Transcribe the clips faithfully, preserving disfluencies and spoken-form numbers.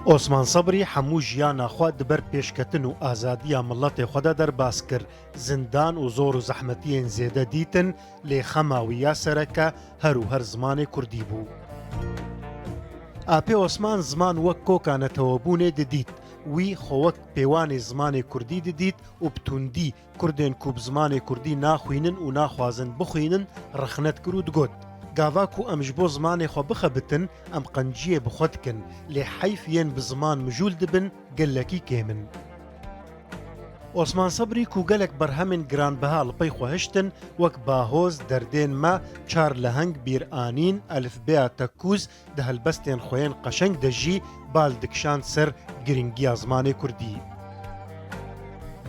Osman Sebrî hemû jiyana xwe di ber pêşketin û azadiya miletê xwe de derbas kir. Zindan û zor û zehmetiyên zêde dîtin, lê xema wî ya sereke her û her zimanê kurdî bû. Apê Osman ziman wek koka netewebûnê didît. Wî xwe wek pêwanê zimanê kurdî didît û bi tundî Kurdên ku bi zimanê kurdî naxwînin û naxwazin bixwînin rexnet kir û digot, gava ku em ji bo zimanê xwe bixebitin, em qenciyê bi xwe dikin, lê heyf yên bi ziman mijûl dibin gelekî kêm in. Osman Sebrî ku gelek berhemên giranbiha li pey xwe hiştin, wek Bahoz, Derdên Me, Çar Leheng, Bîr Anîn, Elifbeya Tekkûz, di helbestên xwe yên qeşeng de jî bal dikişand ser giringiya zimanê kurdî.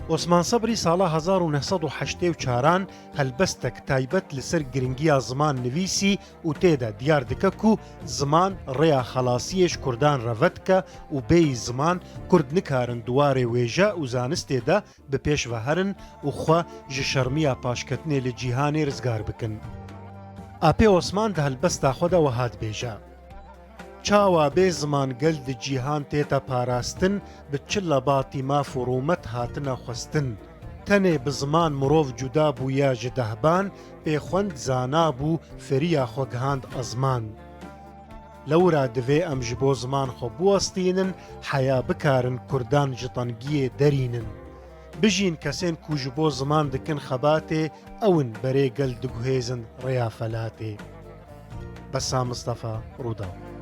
Osman Sebrî sala hezar û neh sed û heştê û çaran helbestek taybet li ser giringiya ziman nivîsî û tê de diyar dike ku ziman rêya xelasiyê ji kurdan re vedike û bêyî ziman kurd nikarin di warê wêje û zanistê de bi pêş ve herin û xwe ji şermiya paşketinê li cîhanê rizgar bikin. Apê Osman di helbesta xwe de wiha dibêje, çawa bê ziman gel di cîhan tête parastin, bi çi lebatî maf û rûmet hatine xwestin? Tenê bi ziman mirov cuda bûya ji dehban, pê xwend zana bû, feriya xwe gihand ezman. Lewra divê em ji bo ziman xwe biwestînin, heya bikarin kurdan ji tengiyê derînin. Bijîn kesên ku ji bo ziman dikin xebatê, ew in berê gel diguhêzin rêya felatê. Bessam Mistefa, Rûdaw.